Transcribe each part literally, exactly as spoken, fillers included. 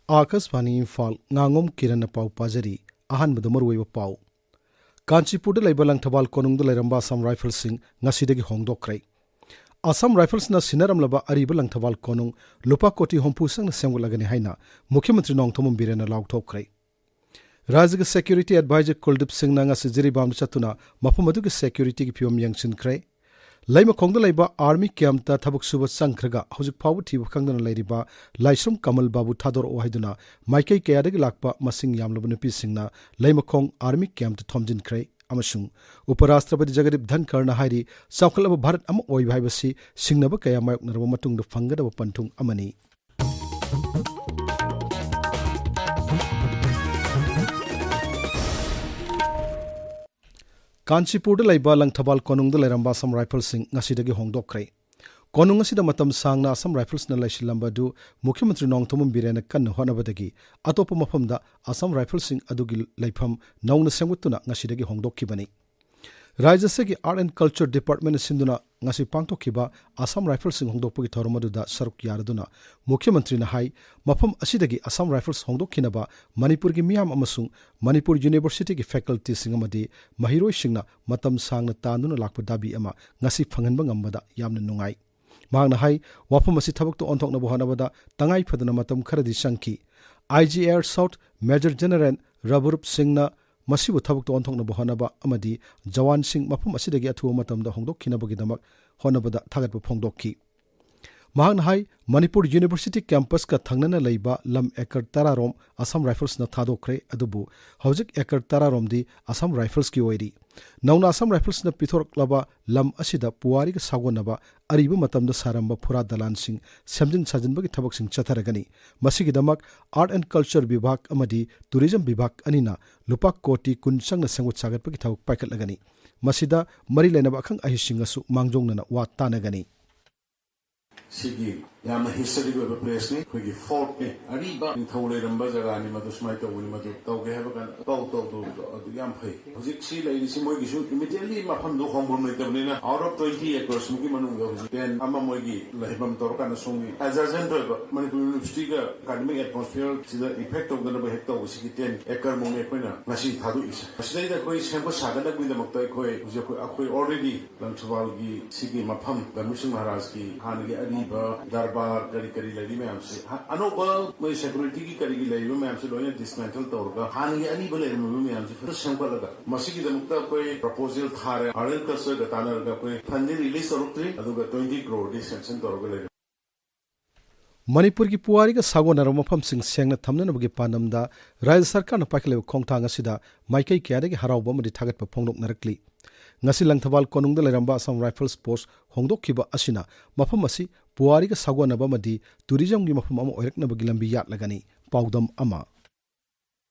ꯑꯥꯀꯥꯁꯕꯥꯅꯤ ꯏꯝꯐꯥꯜ, ꯉꯥꯉꯣꯝ ꯀꯤꯔꯟꯅ ꯄꯥꯎ ꯄꯥꯖꯔꯤ꯫ ꯑꯍꯥꯟꯕꯗ ꯃꯔꯨꯑꯣꯏꯕ ꯄꯥꯎ꯫ ꯀꯥꯟꯆꯤꯄꯨꯔꯗ ꯂꯩꯕ ꯂꯪꯊꯕꯥꯜ ꯀꯣꯅꯨꯡꯗ ꯂꯩꯔꯝꯕ ꯑꯁꯥꯝ ꯔꯥꯏꯐꯜꯁꯤꯡ ꯉꯁꯤꯗꯒꯤ ꯍꯣꯡꯗꯣꯛꯈ꯭ꯔꯦ꯫ ꯑꯁꯥꯝ ꯔꯥꯏꯐꯜꯁꯅ ꯁꯤꯟꯅꯔꯝꯂꯕ ꯑꯔꯤꯕ ꯂꯪꯊꯕꯥꯜ ꯀꯣꯅꯨꯡ ꯂꯨꯄꯥ ꯀꯣꯇꯤ ꯍꯨꯝꯐꯨ ꯆꯪꯅ ꯁꯦꯝꯒꯠꯂꯒꯅꯤ ꯍꯥꯏꯅ ꯃꯨꯈ꯭ꯌ ꯃꯟꯇ꯭ꯔꯤ ꯅꯣꯡꯊꯣꯝꯕꯝ ꯕꯤꯔꯦꯟꯅ ꯂꯥꯎꯊꯣꯛꯈ꯭ꯔꯦ꯫ ꯔꯥꯖ꯭ꯌꯒꯤ ꯁꯦꯀ꯭ꯌꯨꯔꯤꯇꯤ ꯑꯦꯗꯚꯥꯏꯖꯔ ꯀꯨꯜꯗꯤꯞ ꯁꯤꯡꯅ ꯉꯁꯤ ꯖꯤꯔꯤꯕꯥꯝꯗ ꯆꯠꯇꯨꯅ ꯃꯐꯝ ꯑꯗꯨꯒꯤ ꯁꯦꯀ꯭ꯌꯨꯔꯤꯇꯤꯒꯤ ꯐꯤꯕꯝ ꯌꯦꯡꯁꯤꯟꯈ꯭ꯔꯦ꯫ ꯂꯩꯃꯈꯣꯡꯗ ꯂꯩꯕ ꯑꯥꯔꯃꯤ ꯀꯦꯝꯞꯇ ꯊꯕꯛ ꯁꯨꯕ ꯆꯪꯈ꯭ꯔꯒ ꯍꯧꯖꯤꯛ ꯐꯥꯎꯕ ꯊꯤꯕ ꯈꯪꯗꯅ ꯂꯩꯔꯤꯕ ꯂꯥꯏꯁ꯭ꯔꯝ ꯀꯃꯜ ꯕꯥꯕꯨ ꯊꯥꯗꯣꯔꯛꯑꯣ ꯍꯥꯏꯗꯨꯅ ꯃꯥꯏꯀꯩ ꯀꯌꯥꯗꯒꯤ ꯂꯥꯛꯄ ꯃꯁꯤꯡ ꯌꯥꯝꯂꯕ ꯅꯨꯄꯤꯁꯤꯡꯅ ꯂꯩꯃꯈꯣꯡ ꯑꯥꯔꯃꯤ ꯀꯦꯝꯞꯇ ꯊꯣꯝꯖꯤꯟꯈ꯭ꯔꯦ꯫ ꯑꯃꯁꯨꯡ ꯎꯄꯔꯥꯁꯇ꯭ꯔꯄꯇꯤ ꯖꯒꯗꯤꯞ ꯙꯟꯈꯔꯅ ꯍꯥꯏꯔꯤ, ꯆꯥꯎꯈꯠꯂꯕ ꯚꯥꯔꯠ ꯑꯃ ꯑꯣꯏꯕ ꯍꯥꯏꯕꯁꯤ ꯁꯤꯡꯅꯕ ꯀꯌꯥ ꯃꯥꯌꯣꯛꯅꯔꯕ ꯃꯇꯨꯡꯗ ꯐꯪꯒꯗꯕ ꯄꯟꯊꯨꯡ ꯑꯃꯅꯤ꯫ ꯀꯥꯟꯆꯤꯄꯨꯔꯗ ꯂꯩꯕ ꯂꯪꯊꯕꯥꯜ ꯀꯣꯅꯨꯡꯗ ꯂꯩꯔꯝꯕ ꯑꯁꯥꯝ ꯔꯥꯏꯐꯜꯁꯤꯡ ꯉꯁꯤꯗꯒꯤ ꯍꯣꯡꯗꯣꯛꯈ꯭ꯔꯦ꯫ ꯀꯣꯅꯨꯡ ꯑꯁꯤꯗ ꯃꯇꯝ ꯁꯥꯡꯅ ꯑꯁꯥꯝ ꯔꯥꯏꯐꯜꯁꯅ ꯂꯩꯁꯤꯜꯂꯝꯕ ꯑꯗꯨ ꯃꯨꯈ꯭ꯌ ꯃꯟꯇ꯭ꯔꯤ ꯅꯣꯡꯊꯣꯝꯕꯝ ꯕꯤꯔꯦꯟꯅ ꯀꯟꯅ ꯍꯣꯠꯅꯕꯗꯒꯤ ꯑꯇꯣꯞꯄ ꯃꯐꯝꯗ ꯑꯁꯥꯝ ꯔꯥꯏꯐꯜꯁꯤꯡ ꯑꯗꯨꯒꯤ ꯂꯩꯐꯝ ꯅꯧꯅ ꯁꯦꯝꯒꯠꯇꯨꯅ ꯉꯁꯤꯗꯒꯤ ꯍꯣꯡꯗꯣꯛꯈꯤꯕꯅꯤ꯫ ꯔꯥꯖ꯭ꯌ ꯑꯁꯤꯒꯤ ꯑꯥꯔꯠ ꯑꯦꯟ ꯀꯜꯆꯔ ꯗꯤꯄꯥꯔꯠꯃꯦꯟꯅ ꯁꯤꯟꯗꯨꯅ ꯉꯁꯤ ꯄꯥꯡꯊꯣꯛꯈꯤꯕ ꯑꯁꯥꯝ ꯔꯥꯏꯐꯜꯁꯤꯡ ꯍꯣꯡꯗꯣꯛꯄꯒꯤ ꯊꯧꯔꯝ ꯑꯗꯨꯗ ꯁꯔꯨꯛ ꯌꯥꯔꯗꯨꯅ ꯃꯨꯈ꯭ꯌ ꯃꯟꯇ꯭ꯔꯤꯅ ꯍꯥꯏ, ꯃꯐꯝ ꯑꯁꯤꯗꯒꯤ ꯑꯁꯥꯝ ꯔꯥꯏꯐꯜꯁ ꯍꯣꯡꯗꯣꯛꯈꯤꯅꯕ ꯃꯅꯤꯄꯨꯔꯒꯤ ꯃꯤꯌꯥꯝ ꯑꯃꯁꯨꯡ ꯃꯅꯤꯄꯨꯔ ꯌꯨꯅꯤꯚꯔꯁꯤꯇꯤꯒꯤ ꯐꯦꯀꯜꯇꯤꯁꯤꯡ ꯑꯃꯗꯤ ꯃꯍꯩꯔꯣꯏꯁꯤꯡꯅ ꯃꯇꯝ ꯁꯥꯡꯅ ꯇꯥꯟꯗꯨꯅ ꯂꯥꯛꯄ ꯗꯥꯕꯤ ꯑꯃ ꯉꯁꯤ ꯐꯪꯍꯟꯕ ꯉꯝꯕꯗ ꯌꯥꯝꯅ ꯅꯨꯡꯉꯥꯏ꯫ ꯃꯍꯥꯛꯅ ꯍꯥꯏ, ꯋꯥꯐꯝ ꯑꯁꯤ ꯊꯕꯛꯇ ꯑꯣꯟꯊꯣꯛꯅꯕ ꯍꯣꯠꯅꯕꯗ ꯇꯉꯥꯏ ꯐꯗꯅ ꯃꯇꯝ ꯈꯔꯗꯤ ꯆꯪꯈꯤ꯫ I G A R south major general Ravroop ꯁꯤꯡꯅ ꯃꯁꯤꯕꯨ ꯊꯕꯛꯇ ꯑꯣꯟꯊꯣꯛꯅꯕ ꯍꯣꯠꯅꯕ ꯑꯃꯗꯤ ꯖꯋꯥꯟꯁꯤꯡ ꯃꯐꯝ ꯑꯁꯤꯗꯒꯤ ꯑꯊꯨꯕ ꯃꯇꯝꯗ ꯍꯣꯡꯗꯣꯛꯈꯤꯅꯕꯒꯤꯗꯃꯛ ꯍꯣꯠꯅꯕꯗ ꯊꯥꯒꯠꯄ ꯐꯣꯡꯗꯣꯛꯈꯤ꯫ ꯃꯍꯥꯛꯅ ꯍꯥꯏ, ꯃꯅꯤꯄꯨꯔ ꯌꯨꯅꯤꯚꯔꯁꯤꯇꯤ ꯀꯦꯝꯄꯁꯀ ꯊꯪꯅꯅ ꯂꯩꯕ ꯂꯝ ꯑꯦꯀꯔ ꯇꯔꯥꯔꯣꯝ ꯑꯁꯥꯝ ꯔꯥꯏꯐꯜꯁꯅ ꯊꯥꯗꯣꯛꯈ꯭ꯔꯦ, ꯑꯗꯨꯕꯨ ꯍꯧꯖꯤꯛ ꯑꯦꯀꯔ ꯇꯔꯥꯔꯣꯝꯗꯤ ꯑꯁꯥꯝ ꯔꯥꯏꯐꯜꯁꯀꯤ ꯑꯣꯏꯔꯤ꯫ ꯅꯧꯅ ꯑꯁꯥꯝ ꯔꯥꯏꯐꯜꯁꯅ ꯄꯤꯊꯣꯔꯛꯂꯕ ꯂꯝ ꯑꯁꯤꯗ ꯄꯨꯋꯥꯔꯤꯒ ꯁꯥꯒꯣꯟꯅꯕ ꯑꯔꯤꯕ ꯃꯇꯝꯗ ꯁꯥꯔꯝꯕ ꯐꯨꯔꯥ ꯗꯂꯥꯟꯁꯤꯡ ꯁꯦꯝꯖꯤꯟ ꯁꯥꯖꯤꯟꯕꯒꯤ ꯊꯕꯛꯁꯤꯡ ꯆꯠꯊꯔꯒꯅꯤ꯫ ꯃꯁꯤꯒꯤꯗꯃꯛ ꯑꯥꯔꯠ ꯑꯦꯟ ꯀꯜꯆꯔ ꯕꯤꯚꯥꯒ ꯑꯃꯗꯤ ꯇꯨꯔꯤꯖꯝ ꯕꯤꯚꯥꯒ ꯑꯅꯤꯅ ꯂꯨꯄꯥ ꯀꯣꯇꯤ ꯀꯨꯟ ꯆꯪꯅ ꯁꯦꯝꯒꯠ ꯁꯥꯒꯠꯄꯒꯤ ꯊꯕꯛ ꯄꯥꯏꯈꯠꯂꯒꯅꯤ꯫ ꯃꯁꯤꯗ ꯃꯔꯤ ꯂꯩꯅꯕ ꯑꯈꯪ ꯑꯍꯩꯁꯤꯡꯒꯁꯨ ꯃꯥꯡꯖꯧꯅꯅ ꯋꯥ ꯇꯥꯟꯅꯒꯅꯤ꯫ ꯁꯤꯒꯤ ꯌꯥꯝꯅ ꯍꯤꯁꯇꯣꯔꯤꯛ ꯑꯣꯏꯕ ꯄ꯭ꯂꯦꯁꯅꯤ, ꯑꯩꯈꯣꯏꯒꯤ ꯐꯣꯔꯠꯅꯤ, ꯑꯔꯤꯕ ꯅꯤꯡꯊꯧ ꯂꯩꯔꯝꯕ ꯖꯒꯥꯅꯤ꯫ ꯃꯗꯨ ꯁꯨꯃꯥꯏꯅ ꯇꯧꯕꯅꯤ, ꯃꯗꯨ ꯇꯧꯒꯦ ꯍꯥꯏꯕ ꯀꯥꯟꯗ ꯇꯧ ꯇꯧꯗꯕꯗꯣ ꯑꯗꯨ ꯌꯥꯝ ꯐꯩ꯫ ꯍꯧꯖꯤꯛꯁꯤ ꯂꯩꯔꯤꯁꯤ ꯃꯣꯏꯒꯤꯁꯨ ꯏꯃꯤꯗꯤꯌꯦꯠꯂꯤ ꯃꯐꯝꯗꯨ ꯍꯣꯡꯐꯝ ꯂꯩꯇꯕꯅꯤꯅ, ꯑꯥꯎꯠ ꯑꯣꯐ ꯇ꯭ꯋꯦꯟꯇꯤ ꯑꯦꯀꯔꯁ ꯃꯨꯛꯀꯤ ꯃꯅꯨꯡꯗ ꯍꯧꯖꯤꯛ ꯇꯦꯟ ꯑꯃ ꯃꯣꯏꯒꯤ ꯂꯩꯐꯝ ꯇꯧꯔꯀꯥꯟꯗ ꯁꯣꯝꯒꯤ ꯑꯦꯖꯦꯁꯦꯟꯠ ꯑꯣꯏꯕ ꯃꯅꯤꯄꯨꯔ ꯌꯨꯅꯤꯚꯔꯁꯤꯇꯤꯒ ꯑꯦꯀꯥꯗꯃꯤꯛ ꯑꯦꯠꯃꯣꯁꯐꯤꯌꯔꯁꯤꯗ ꯏꯐꯦꯛ ꯇꯧꯗꯅꯕ ꯍꯦꯛ ꯇꯧꯕꯁꯤꯒꯤ ꯇꯦꯟ ꯑꯦꯀꯔ ꯃꯨꯛꯅꯤ ꯑꯩꯈꯣꯏꯅ ꯉꯁꯤ ꯊꯥꯗꯣꯛꯏꯁꯦ꯫ ꯃꯁꯤꯗꯩꯗ ꯑꯩꯈꯣꯏ ꯁꯦꯝꯒꯠ ꯁꯥꯒꯠꯅꯕꯒꯤꯗꯃꯛꯇ ꯑꯩꯈꯣꯏ ꯍꯧꯖꯤꯛ ꯑꯩꯈꯣꯏ ꯑꯩꯈꯣꯏ ꯑꯣꯜꯔꯦꯗꯤ ꯂꯪꯊꯕꯥꯜꯒꯤ ꯁꯤꯒꯤ ꯃꯐꯝ ꯒꯝꯚꯤꯔ ꯁꯤꯡ ꯃꯍꯥꯔꯥꯖꯀꯤ ꯍꯥꯟꯅꯒꯤ ꯑꯔꯤꯕ ꯗꯔꯕꯥꯔ ꯀꯔꯤ ꯀꯔꯤ ꯂꯩꯔꯤ ꯃꯌꯥꯝꯁꯤ, ꯍ-, ꯑꯅꯧꯕ ꯃꯣꯏ ꯁꯦꯀ꯭ꯌꯨꯔꯤꯇꯤꯒꯤ ꯀꯔꯤꯒꯤ ꯂꯩꯔꯤꯕ ꯃꯌꯥꯝꯁꯤ ꯂꯣꯏꯅ ꯗꯤꯁꯃꯦꯟꯇꯜ ꯇꯧꯔꯒ ꯍꯥꯟꯅꯒꯤ ꯑꯔꯤꯕ ꯂꯩꯔꯝꯃꯤꯕ ꯃꯌꯥꯝꯁꯤ ꯐꯖꯅ ꯁꯦꯝꯒꯠꯂꯒ ꯃꯁꯤꯒꯤꯗꯃꯛꯇ ꯑꯩꯈꯣꯏ ꯄ꯭ꯔꯄꯣꯖꯦꯜ ꯊꯥꯔꯦ꯫ ꯑꯥꯔ ꯑꯦꯜ ꯀꯜꯆꯔꯒ ꯇꯥꯟꯅꯔꯒ ꯑꯩꯈꯣꯏ ꯐꯟꯗꯤ ꯔꯤꯂꯤꯁ ꯇꯧꯔꯛꯇ꯭ꯔꯤ, ꯑꯗꯨꯒ ꯇ꯭ꯋꯦꯟꯇꯤ ꯀ꯭ꯔꯣꯔꯗꯤ ꯁꯦꯡꯁꯟ ꯇꯧꯔꯒ ꯂꯩꯔꯦ꯫ ꯃꯅꯤꯄꯨꯔꯒꯤ ꯄꯨꯋꯥꯔꯤꯒ ꯁꯥꯒꯣꯟꯅꯔꯕ ꯃꯐꯝꯁꯤꯡ ꯁꯦꯡꯅ ꯊꯝꯅꯅꯕꯒꯤ ꯄꯥꯟꯗꯝꯗ ꯔꯥꯖ꯭ꯌ ꯁꯔꯀꯥꯔꯅ ꯄꯥꯏꯈꯠꯂꯤꯕ ꯈꯣꯡꯊꯥꯡ ꯑꯁꯤꯗ ꯃꯥꯏꯀꯩ ꯀꯌꯥꯗꯒꯤ ꯍꯔꯥꯎꯕ ꯑꯃꯗꯤ ꯊꯥꯒꯠꯄ ꯐꯣꯡꯗꯣꯛꯅꯔꯛꯂꯤ꯫ ꯉꯁꯤ ꯂꯪꯊꯕꯥꯜ ꯀꯣꯅꯨꯡꯗ ꯂꯩꯔꯝꯕ ꯑꯁꯥꯝ ꯔꯥꯏꯐꯜꯁ ꯄꯣꯁ꯭ꯠ ꯍꯣꯡꯗꯣꯛꯈꯤꯕ ꯑꯁꯤꯅ ꯃꯐꯝ ꯑꯁꯤ ꯄꯨꯋꯥꯔꯤꯒ ꯁꯥꯒꯣꯟꯅꯕ ꯑꯃꯗꯤ ꯇꯨꯔꯤꯖꯝꯒꯤ ꯃꯐꯝ ꯑꯃ ꯑꯣꯏꯔꯛꯅꯕꯒꯤ ꯂꯝꯕꯤ ꯌꯥꯠꯂꯒꯅꯤ꯫ ꯄꯥꯎꯗꯝ ꯑꯃ꯫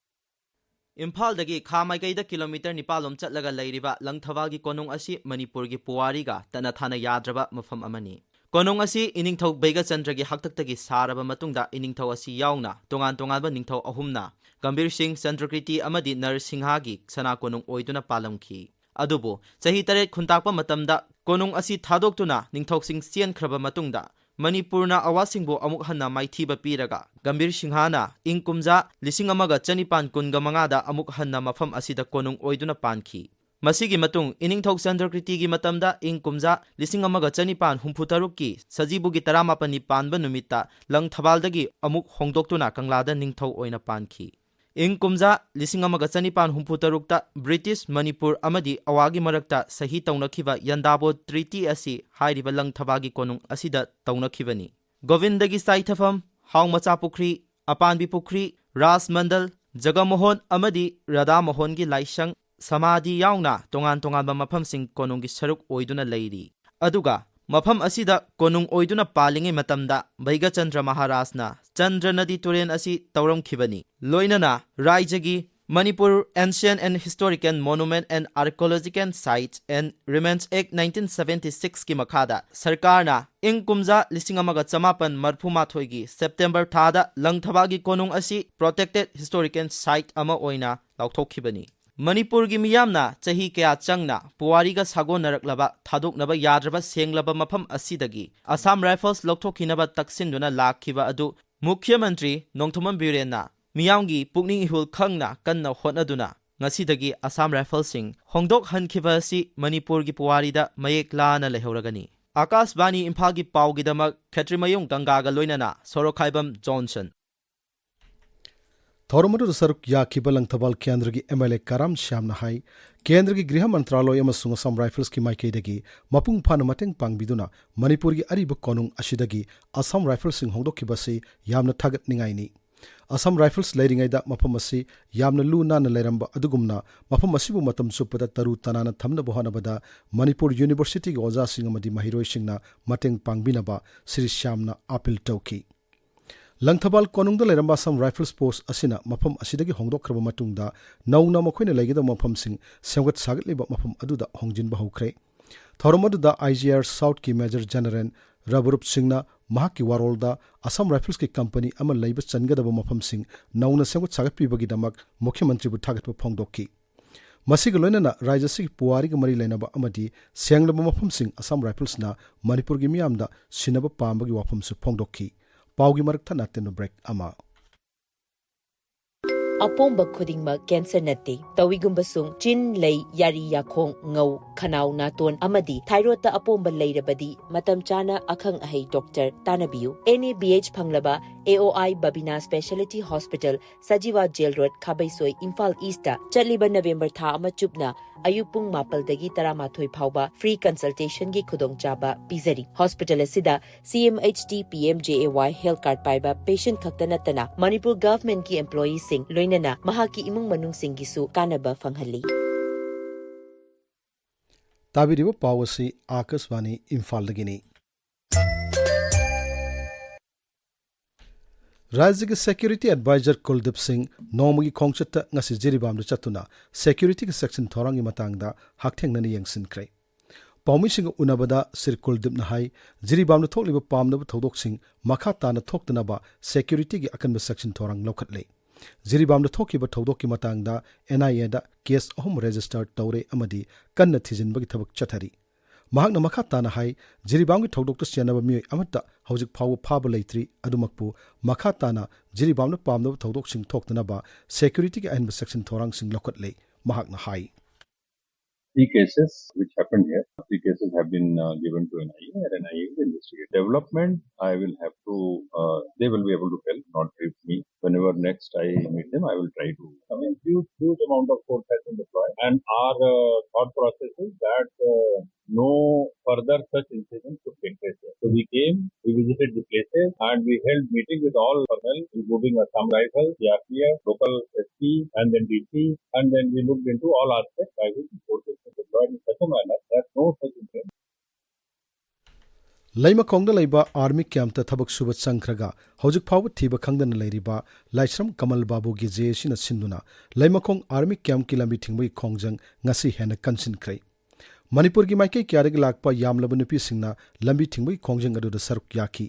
ꯏꯝꯐꯥꯜꯗꯒꯤ ꯈꯥ ꯃꯥꯏꯀꯩꯗ ꯀꯤꯂꯣꯃꯤꯇꯔ ꯅꯤꯄꯥꯜ ꯂꯣꯝ ꯆꯠꯂꯒ ꯂꯩꯔꯤꯕ ꯂꯪꯊꯕꯥꯜꯒꯤ ꯀꯣꯅꯨꯡ ꯑꯁꯤ ꯃꯅꯤꯄꯨꯔꯒꯤ ꯄꯨꯋꯥꯔꯤꯒ ꯇꯠꯅ ꯊꯥꯅ ꯌꯥꯗ꯭ꯔꯕ ꯃꯐꯝ ꯑꯃꯅꯤ꯫ ꯀꯣꯅꯨꯡ ꯑꯁꯤ ꯏꯅꯤꯡꯊꯧ ꯕꯩꯒꯆꯟꯗ꯭ꯔꯒꯤ ꯍꯥꯛꯇꯛꯇꯒꯤ ꯁꯥꯔꯕ ꯃꯇꯨꯡꯗ ꯏꯅꯤꯡꯊꯧ ꯑꯁꯤ ꯌꯥꯎꯅ ꯇꯣꯉꯥꯟ ꯇꯣꯉꯥꯟꯕ ꯅꯤꯡꯊꯧ ꯑꯍꯨꯝꯅ, ꯒꯝꯚꯤꯔ ꯁꯤꯡ, ꯆꯟꯗ꯭ꯔꯀ꯭ꯔꯤꯇꯤ ꯑꯃꯗꯤ ꯅꯔꯁꯤꯡꯍꯒꯤ ꯁꯅꯥ ꯀꯣꯅꯨꯡ ꯑꯣꯏꯗꯨꯅ ꯄꯥꯜꯂꯝꯈꯤ꯫ ꯑꯗꯨꯕꯨ ꯆꯍꯤ ꯇꯔꯦꯠ ꯈꯨꯟꯇꯥꯛꯄ ꯃꯇꯝꯗ ꯀꯣꯅꯨꯡ ꯑꯁꯤ ꯊꯥꯗꯣꯛꯇꯨꯅ ꯅꯤꯡꯊꯧꯁꯤꯡ ꯆꯦꯟꯈ꯭ꯔꯕ ꯃꯇꯨꯡꯗ ꯃꯅꯤꯄꯨꯔꯅ ꯑꯋꯥꯁꯤꯡꯕꯨ ꯑꯃꯨꯛ ꯍꯟꯅ ꯃꯥꯏꯊꯤꯕ ꯄꯤꯔꯒ ꯒꯝꯚꯤꯔ ꯁꯤꯡꯍꯅ ꯏꯪ ꯀꯨꯝꯖꯥ ꯂꯤꯁꯤꯡ ꯑꯃꯒ ꯆꯅꯤꯄꯥꯟ ꯀꯨꯟꯒ ꯃꯉꯥꯗ ꯑꯃꯨꯛ ꯍꯟꯅ ꯃꯐꯝ ꯑꯁꯤꯗ ꯀꯣꯅꯨꯡ ꯑꯣꯏꯗꯨꯅ ꯄꯥꯟꯈꯤ꯫ ꯃꯁꯤꯒꯤ ꯃꯇꯨꯡ ꯏꯅꯤꯡꯊꯧ ꯆꯟꯗ꯭ꯔꯀ꯭ꯔꯤꯇꯤꯒꯤ ꯃꯇꯝꯗ ꯏꯪ ꯀꯨꯝꯖꯥ ꯂꯤꯁꯤꯡ ꯑꯃꯒ ꯆꯅꯤꯄꯥꯟ ꯍꯨꯝꯐꯨ ꯇꯔꯨꯛꯀꯤ ꯁꯖꯤꯕꯨꯒꯤ ꯇꯔꯥꯃꯥꯄꯟꯅꯤ ꯄꯥꯟꯕ ꯅꯨꯃꯤꯠꯇ ꯂꯪꯊꯕꯥꯜꯗꯒꯤ ꯑꯃꯨꯛ ꯍꯣꯡꯗꯣꯛꯇꯨꯅ ꯀꯪꯂꯥꯗ ꯅꯤꯡꯊꯧ ꯑꯣꯏꯅ ꯄꯥꯟꯈꯤ꯫ ꯏꯪ ꯀꯨꯝꯖꯥ ꯂꯤꯁꯤꯡ ꯑꯃꯒ ꯆꯅꯤꯄꯥꯟ ꯍꯨꯝꯐꯨ ꯇꯔꯨꯛꯇ ꯕ꯭ꯔꯤꯇꯤꯁ, ꯃꯅꯤꯄꯨꯔ ꯑꯃꯗꯤ ꯑꯋꯥꯒꯤ ꯃꯔꯛꯇ ꯁꯍꯤ ꯇꯧꯅꯈꯤꯕ ꯌꯟꯗꯥꯕꯣ ꯇ꯭ꯔꯤꯇꯤ ꯑꯁꯤ ꯍꯥꯏꯔꯤꯕ ꯂꯪꯊꯕꯥꯜꯒꯤ ꯀꯣꯅꯨꯡ ꯑꯁꯤꯗ ꯇꯧꯅꯈꯤꯕꯅꯤ꯫ ꯒꯣꯕꯤꯟꯗꯒꯤ ꯆꯥꯏꯊꯐꯝ, ꯍꯥꯎ ꯃꯆꯥ ꯄꯨꯈ꯭ꯔꯤ, ꯑꯄꯥꯟꯕꯤ ꯄꯨꯈ꯭ꯔꯤ, ꯔꯥꯖ ꯃꯟꯗꯜ, ꯖꯒꯃꯣꯍꯣꯟ ꯑꯃꯗꯤ ꯔꯥꯙꯥ ꯃꯣꯍꯣꯟꯒꯤ ꯂꯥꯏꯁꯪ, ꯁꯃꯥꯙꯤ ꯌꯥꯎꯅ ꯇꯣꯉꯥꯟ ꯇꯣꯉꯥꯟꯕ ꯃꯐꯝꯁꯤꯡ ꯀꯣꯅꯨꯡꯒꯤ ꯁꯔꯨꯛ ꯑꯣꯏꯗꯨꯅ ꯂꯩꯔꯤ꯫ ꯑꯗꯨꯒ ꯃꯐꯝ ꯑꯁꯤꯗ ꯀꯣꯅꯨꯡ ꯑꯣꯏꯗꯨꯅ ꯄꯥꯜꯂꯤꯉꯩ ꯃꯇꯝꯗ ꯚꯩꯒꯆꯟꯗ꯭ꯔ ꯃꯍꯥꯔꯥꯖꯅ ꯆꯟꯗ꯭ꯔ ꯅꯗꯤ ꯇꯨꯔꯦꯜ ꯑꯁꯤ ꯇꯧꯔꯝꯈꯤꯕꯅꯤ꯫ ꯂꯣꯏꯅꯅ ꯔꯥꯏꯖꯒꯤ Manipur Ancient and Historical Monument and Archaeological Sites and Remains Act nineteen seventy-six ꯀꯤ ꯃꯈꯥꯗ ꯁꯔꯀꯥꯔꯅ ꯏꯪ ꯀꯨꯝꯖꯥ ꯂꯤꯁꯤꯡ ꯑꯃꯒ ꯆꯃꯥꯄꯟ ꯃꯔꯐꯨ ꯃꯥꯊꯣꯏꯒꯤ ꯁꯦꯞꯇꯦꯝꯕꯔ ꯊꯥꯗ ꯂꯪꯊꯕꯥꯜꯒꯤ ꯀꯣꯅꯨꯡ ꯑꯁꯤ Protected Historical Site ꯑꯃ ꯑꯣꯏꯅ ꯂꯥꯎꯊꯣꯛꯈꯤꯕꯅꯤ꯫ ꯃꯅꯤꯄꯨꯔꯒꯤ ꯃꯤꯌꯥꯝꯅ ꯆꯍꯤ ꯀꯌꯥ ꯆꯪꯅ ꯄꯨꯋꯥꯔꯤꯒ ꯁꯥꯒꯣꯟꯅꯔꯛꯂꯕ ꯊꯥꯗꯣꯛꯅꯕ ꯌꯥꯗ꯭ꯔꯕ ꯁꯦꯡꯂꯕ ꯃꯐꯝ ꯑꯁꯤꯗꯒꯤ Assam Rifles ꯂꯧꯊꯣꯛꯈꯤꯅꯕ ꯇꯛꯁꯤꯟꯗꯨꯅ ꯂꯥꯛꯈꯤꯕ ꯑꯗꯨ ꯃꯨꯈ꯭ꯌ ꯃꯟꯇ꯭ꯔꯤ ꯅꯣꯡꯊꯣꯝꯕꯝ ꯕꯤꯔꯦꯟꯅ ꯃꯤꯌꯥꯝꯒꯤ ꯄꯨꯛꯅꯤꯡ ꯏꯍꯨꯜ ꯈꯪꯅ ꯀꯟꯅ ꯍꯣꯠꯅꯗꯨꯅ ꯉꯁꯤꯗꯒꯤ Assam Riflesꯁꯤꯡ ꯍꯣꯡꯗꯣꯛꯍꯟꯈꯤꯕ ꯑꯁꯤ ꯃꯅꯤꯄꯨꯔꯒꯤ ꯄꯨꯋꯥꯔꯤꯗ ꯃꯌꯦꯛ ꯂꯥꯅ ꯂꯩꯍꯧꯔꯒꯅꯤ꯫ ꯑꯥꯀꯥꯁꯕꯥꯅꯤ ꯏꯝꯐꯥꯜꯒꯤ ꯄꯥꯎꯒꯤꯗꯃꯛ ꯈꯦꯇ꯭ꯔꯤꯃꯌꯨꯝ ꯒꯪꯒꯥꯒ ꯂꯣꯏꯅꯅ ꯁꯣꯔꯣꯛꯈꯥꯏꯕꯝ ꯖꯣꯟꯁꯟ꯫ ꯊꯧꯔꯝ ꯑꯗꯨꯗ ꯁꯔꯨꯛ ꯌꯥꯈꯤꯕ ꯂꯪꯊꯕꯥꯜ ꯀꯦꯟꯗ꯭ꯔꯒꯤ M L A ꯀꯔꯥꯝ ꯁ꯭ꯌꯥꯝꯅ ꯍꯥꯏ, ꯀꯦꯟꯗ꯭ꯔꯒꯤ ꯒ꯭ꯔꯤꯍ ꯃꯟꯇ꯭ꯔꯥꯂꯣꯏ ꯑꯃꯁꯨꯡ Assam Riflesꯀꯤ ꯃꯥꯏꯀꯩꯗꯒꯤ ꯃꯄꯨꯡ ꯐꯥꯅ ꯃꯇꯦꯡ ꯄꯥꯡꯕꯤꯗꯨꯅ ꯃꯅꯤꯄꯨꯔꯒꯤ ꯑꯔꯤꯕ ꯀꯣꯅꯨꯡ ꯑꯁꯤꯗꯒꯤ Assam Riflesꯁꯤꯡ ꯍꯣꯡꯗꯣꯛꯈꯤꯕꯁꯤ ꯌꯥꯝꯅ ꯊꯥꯒꯠꯅꯤꯡꯉꯥꯏꯅꯤ꯫ Assam Rifles ꯂꯩꯔꯤꯉꯩꯗ ꯃꯐꯝ ꯑꯁꯤ ꯌꯥꯝꯅ ꯂꯨ ꯅꯥꯟꯅ ꯂꯩꯔꯝꯕ ꯑꯗꯨꯒꯨꯝꯅ ꯃꯐꯝ ꯑꯁꯤꯕꯨ ꯃꯇꯝ ꯆꯨꯞꯄꯗ ꯇꯔꯨ ꯇꯅꯥꯟꯅ ꯊꯝꯅꯕ ꯍꯣꯠꯅꯕꯗ ꯃꯅꯤꯄꯨꯔ Universityꯒꯤ ꯑꯣꯖꯥꯁꯤꯡ ꯑꯃꯗꯤ ꯃꯍꯩꯔꯣꯏꯁꯤꯡꯅ ꯃꯇꯦꯡ ꯄꯥꯡꯕꯤꯅꯕ ꯁ꯭ꯔꯤ ꯁ꯭ꯌꯥꯝꯅ appeal ꯇꯧꯈꯤ꯫ ꯂꯪꯊꯕꯥꯜ ꯀꯣꯅꯨꯡꯗ ꯂꯩꯔꯝꯕ Assam Rifles Post ꯑꯁꯤꯅ ꯃꯐꯝ ꯑꯁꯤꯗꯒꯤ ꯍꯣꯡꯗꯣꯛꯈ꯭ꯔꯕ ꯃꯇꯨꯡꯗ ꯅꯧꯅ ꯃꯈꯣꯏꯅ ꯂꯩꯒꯗꯕ ꯃꯐꯝꯁꯤꯡ ꯁꯦꯝꯒꯠ ꯁꯥꯒꯠꯂꯤꯕ ꯃꯐꯝ ꯑꯗꯨꯗ ꯍꯣꯡꯖꯤꯟꯕ ꯍꯧꯈ꯭ꯔꯦ꯫ ꯊꯧꯔꯝ ꯑꯗꯨꯗ I G R Southꯀꯤ Major General ꯔꯘꯨꯔꯨꯞ ꯁꯤꯡꯅ ꯃꯍꯥꯛꯀꯤ ꯋꯥꯔꯣꯜꯗ Assam Riflesꯀꯤ company ꯑꯃ ꯂꯩꯕ ꯆꯟꯒꯗꯕ ꯃꯐꯝꯁꯤꯡ ꯅꯧꯅ ꯁꯦꯝꯒꯠ ꯁꯥꯒꯠꯄꯤꯕꯒꯤꯗꯃꯛ ꯃꯨꯈ꯭ꯌ ꯃꯟꯇ꯭ꯔꯤꯕꯨ ꯊꯥꯒꯠꯄ ꯐꯣꯡꯗꯣꯛꯈꯤ꯫ ꯃꯁꯤꯒ ꯂꯣꯏꯅꯅ ꯔꯥꯖ꯭ꯌ ꯑꯁꯤꯒꯤ ꯄꯨꯋꯥꯔꯤꯒ ꯃꯔꯤ ꯂꯩꯅꯕ ꯑꯃꯗꯤ ꯁꯦꯡꯂꯕ ꯃꯐꯝꯁꯤꯡ Assam Riflesꯅ ꯃꯅꯤꯄꯨꯔꯒꯤ ꯃꯤꯌꯥꯝꯗ ꯁꯤꯟꯅꯕ ꯄꯥꯝꯕꯒꯤ ꯋꯥꯐꯝꯁꯨ ꯐꯣꯡꯗꯣꯛꯈꯤ꯫ ꯄꯥꯎꯒꯤ ꯃꯔꯛ ꯊꯠꯅ ꯑꯇꯦꯟꯕ break ꯑꯃ꯫ ꯑꯄꯣꯝꯕ ꯈꯨꯗꯤꯡꯃꯛ cancer ꯅꯠꯇꯦ꯫ ꯇꯧꯏꯒꯨꯝꯕꯁꯨꯡ ꯆꯤꯟ, ꯂꯩ, ꯌꯥꯔꯤ, ꯌꯥꯈꯣꯡ, ꯉꯧ, ꯈꯅꯥꯎ, ꯅꯥꯇꯣꯟ ꯑꯃꯗꯤ thyroidꯇ ꯑꯄꯣꯝꯕ ꯂꯩꯔꯕꯗꯤ ꯃꯇꯝ ꯆꯥꯅ ꯑꯈꯪ ꯑꯍꯩ doctor ꯇꯥꯟꯅꯕꯤꯌꯨ꯫ N A B H ꯐꯪꯂꯕ A O I Babina Speciality Hospital, Sajiwa Jail Road, ꯈꯥꯕꯩꯁꯣꯏ, Imphal Eastꯇ ꯆꯠꯂꯤꯕ November ꯊꯥ ꯑꯃ ꯆꯨꯞꯅ ꯑꯌꯨꯛ ꯄꯨꯡ ꯃꯥꯄꯜꯗꯒꯤ ꯇꯔꯥꯃꯥꯊꯣꯏ ꯐꯥꯎꯕ free consultationꯒꯤ ꯈꯨꯗꯣꯡꯆꯥꯕ ꯄꯤꯖꯔꯤ꯫ Hospital ꯑꯁꯤꯗ C M H T P M J A Y health card ꯄꯥꯏꯕ patient ꯈꯛꯇ ꯅꯠꯇꯅ ꯃꯅꯤꯄꯨꯔ governmentꯀꯤ employeeꯁꯤꯡ ꯂꯣꯏꯅꯅ ꯃꯍꯥꯛꯀꯤ ꯏꯃꯨꯡ ꯃꯅꯨꯡꯁꯤꯡꯒꯤꯁꯨ ꯀꯥꯟꯅꯕ ꯐꯪꯍꯜꯂꯤ꯫ ꯇꯥꯕꯤꯔꯤꯕ ꯄꯥꯎ ꯑꯁꯤ ꯑꯥꯀꯥꯁꯕꯥꯅꯤ ꯏꯝꯐꯥꯜꯗꯒꯤꯅꯤ꯫ ꯔꯥꯖ꯭ꯌꯒꯤ ꯁꯦꯀ꯭ꯌꯨꯔꯤꯇꯤ ꯑꯦꯗꯚꯥꯏꯖꯔ ꯀꯨꯜꯗꯤꯞ ꯁꯤꯡ ꯅꯣꯡꯃꯒꯤ ꯈꯣꯡꯆꯠꯇ ꯉꯁꯤ ꯖꯤꯔꯤꯕꯥꯝꯗ ꯆꯠꯇꯨꯅ ꯁꯦꯀ꯭ꯌꯨꯔꯤꯇꯤꯒꯤ ꯆꯦꯛꯁꯤꯟ ꯊꯧꯔꯥꯡꯒꯤ ꯃꯇꯥꯡꯗ ꯍꯛꯊꯦꯡꯅꯅ ꯌꯦꯡꯁꯤꯟꯈ꯭ꯔꯦ꯫ ꯄꯥꯎꯃꯤꯁꯤꯡꯒ ꯎꯅꯕꯗ ꯁ꯭ꯔꯤ ꯀꯨꯜꯗꯤꯞꯅ ꯍꯥꯏ, ꯖꯤꯔꯤꯕꯥꯝꯗ ꯊꯣꯛꯂꯤꯕ ꯄꯥꯝꯗꯕ ꯊꯧꯗꯣꯛꯁꯤꯡ ꯃꯈꯥ ꯇꯥꯅ ꯊꯣꯛꯇꯅꯕ ꯁꯦꯀ꯭ꯌꯨꯔꯤꯇꯤꯒꯤ ꯑꯀꯟꯕ ꯆꯦꯛꯁꯤꯟ ꯊꯧꯔꯥꯡ ꯂꯧꯈꯠꯂꯦ꯫ ꯖꯤꯔꯤꯕꯥꯝꯗ ꯊꯣꯛꯈꯤꯕ ꯊꯧꯗꯣꯛꯀꯤ ꯃꯇꯥꯡꯗ ꯑꯦꯟ ꯑꯥꯏ ꯑꯦꯗ ꯀꯦꯁ ꯑꯍꯨꯝ ꯔꯦꯖꯤꯁꯇꯔ ꯇꯧꯔꯦ ꯑꯃꯗꯤ ꯀꯟꯅ ꯊꯤꯖꯤꯟꯕꯒꯤ ꯊꯕꯛ ꯆꯠꯊꯔꯤ꯫ ꯃꯍꯥꯛꯅ ꯃꯈꯥ ꯇꯥꯅ ꯍꯥꯏ, ꯖꯤꯔꯤꯕꯥꯝꯒꯤ ꯊꯧꯗꯣꯛꯇ ꯆꯦꯟꯅꯕ ꯃꯤꯑꯣꯏ ꯑꯃꯠꯇ ꯍꯧꯖꯤꯛ ꯐꯥꯎꯕ ꯐꯥꯕ ꯂꯩꯇ꯭ꯔꯤ꯫ ꯑꯗꯨꯃꯛꯄꯨ ꯃꯈꯥ ꯇꯥꯅ ꯖꯤꯔꯤꯕꯥꯝꯗ ꯄꯥꯝꯗꯕ ꯊꯧꯗꯣꯛꯁꯤꯡ ꯊꯣꯛꯇꯅꯕ ꯁꯦꯀ꯭ꯌꯨꯔꯤꯇꯤꯒꯤ ꯑꯍꯦꯟꯕ ꯆꯦꯛꯁꯤꯟ ꯊꯧꯔꯥꯡꯁꯤꯡ ꯂꯧꯈꯠꯂꯦ꯫ ꯃꯍꯥꯛꯅ ꯍꯥꯏ꯫ Three cases which happened here. Three cases have been uh, given to N I A and N I A will investigate. Development, I will have to, uh, they will be able to tell, not brief me. Whenever next I meet them, I will try to. I mean, huge, huge amount of force has been deployed. And our uh, thought process is that uh, no further such incidents should take place here. So we came, we visited the places, and we held meeting with all personnel, including Assam Rifles, C R P F, local S P, and then D C, and then we looked into all aspects by which forces were deployed in such a manner that no such incident. ꯂꯩꯃꯈꯣꯡꯗ ꯂꯩꯕ army ꯀꯦꯝꯞꯇ ꯊꯕꯛ ꯁꯨꯕ ꯆꯪꯈ꯭ꯔꯒ ꯍꯧꯖꯤꯛ ꯐꯥꯎꯕ ꯊꯤꯕ ꯈꯪꯗꯅ ꯂꯩꯔꯤꯕ ꯂꯥꯏꯁ꯭ꯔꯝ ꯀꯃꯜ ꯕꯥꯕꯨꯒꯤ J ꯑꯦ ꯁꯤꯅ ꯁꯤꯟꯗꯨꯅ ꯂꯩꯃꯈꯣꯡ ꯑꯥꯔꯃꯤ ꯀꯦꯝꯞꯀꯤ ꯂꯝꯕꯤ ꯊꯤꯡꯕꯒꯤ ꯈꯣꯡꯖꯪ ꯉꯁꯤ ꯍꯦꯟꯅ ꯀꯟꯁꯤꯟꯈ꯭ꯔꯦ꯫ ꯃꯅꯤꯄꯨꯔꯒꯤ ꯃꯥꯏꯀꯩ ꯀꯌꯥꯗꯒꯤ ꯂꯥꯛꯄ ꯌꯥꯝꯂꯕ ꯅꯨꯄꯤꯁꯤꯡꯅ ꯂꯝꯕꯤ ꯊꯤꯡꯕꯒꯤ ꯈꯣꯡꯖꯪ ꯑꯗꯨꯗ ꯁꯔꯨꯛ ꯌꯥꯈꯤ꯫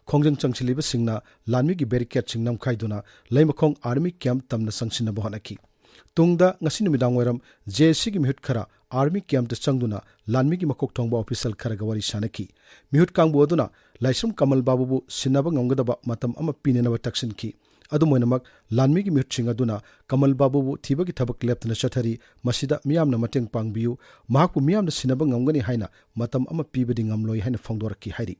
ꯈꯣꯡꯖꯪ ꯆꯪꯁꯤꯜꯂꯤꯕꯁꯤꯡꯅ ꯂꯥꯟꯃꯤꯒꯤ ꯕꯦꯔꯤꯀꯦꯗꯁꯤꯡ ꯅꯝꯈꯥꯏꯗꯨꯅ ꯂꯩꯃꯈꯣꯡ ꯑꯥꯔꯃꯤ ꯀꯦꯝꯞ ꯇꯝꯅ ꯆꯪꯁꯤꯟꯅꯕ ꯍꯣꯠꯅꯈꯤ꯫ ꯇꯨꯡꯗ ꯉꯁꯤ ꯅꯨꯃꯤꯗꯥꯡ ꯋꯥꯏꯔꯝ ꯖꯦ ꯑꯦ ꯁꯤꯒꯤ ꯃꯤꯍꯨꯠ ꯈꯔ ꯑꯥꯔꯃꯤ ꯀꯦꯝꯞꯇ ꯆꯪꯗꯨꯅ ꯂꯥꯟꯃꯤꯒꯤ ꯃꯀꯣꯛ ꯊꯣꯡꯕ ꯑꯣꯐꯤꯁꯔ ꯈꯔꯒ ꯋꯥꯔꯤ ꯁꯥꯅꯈꯤ꯫ ꯃꯤꯍꯨꯠ ꯀꯥꯡꯕꯨ ꯑꯗꯨꯅ ꯂꯥꯏꯁ꯭ꯔꯝ ꯀꯃꯜ ꯕꯥꯕꯨꯕꯨ ꯁꯤꯟꯅꯕ ꯉꯝꯒꯗꯕ ꯃꯇꯝ ꯑꯃ ꯄꯤꯅꯅꯕ ꯇꯛꯁꯤꯟꯈꯤ꯫ ꯑꯗꯨꯝ ꯑꯣꯏꯅꯃꯛ, ꯂꯥꯟꯃꯤꯒꯤ ꯃꯤꯍꯨꯠꯁꯤꯡ ꯑꯗꯨꯅ ꯀꯃꯜ ꯕꯥꯕꯨꯕꯨ ꯊꯤꯕꯒꯤ ꯊꯕꯛ ꯂꯦꯞꯇꯅ ꯆꯠꯊꯔꯤ꯫ ꯃꯁꯤꯗ ꯃꯤꯌꯥꯝꯅ ꯃꯇꯦꯡ ꯄꯥꯡꯕꯤꯌꯨ꯫ ꯃꯍꯥꯛꯄꯨ ꯃꯤꯌꯥꯝꯅ ꯁꯤꯟꯅꯕ ꯉꯝꯒꯅꯤ ꯍꯥꯏꯅ ꯃꯇꯝ ꯑꯃ ꯄꯤꯕꯗꯤ ꯉꯝꯂꯣꯏ ꯍꯥꯏꯅ ꯐꯣꯡꯗꯣꯔꯛꯈꯤ ꯍꯥꯏꯔꯤ꯫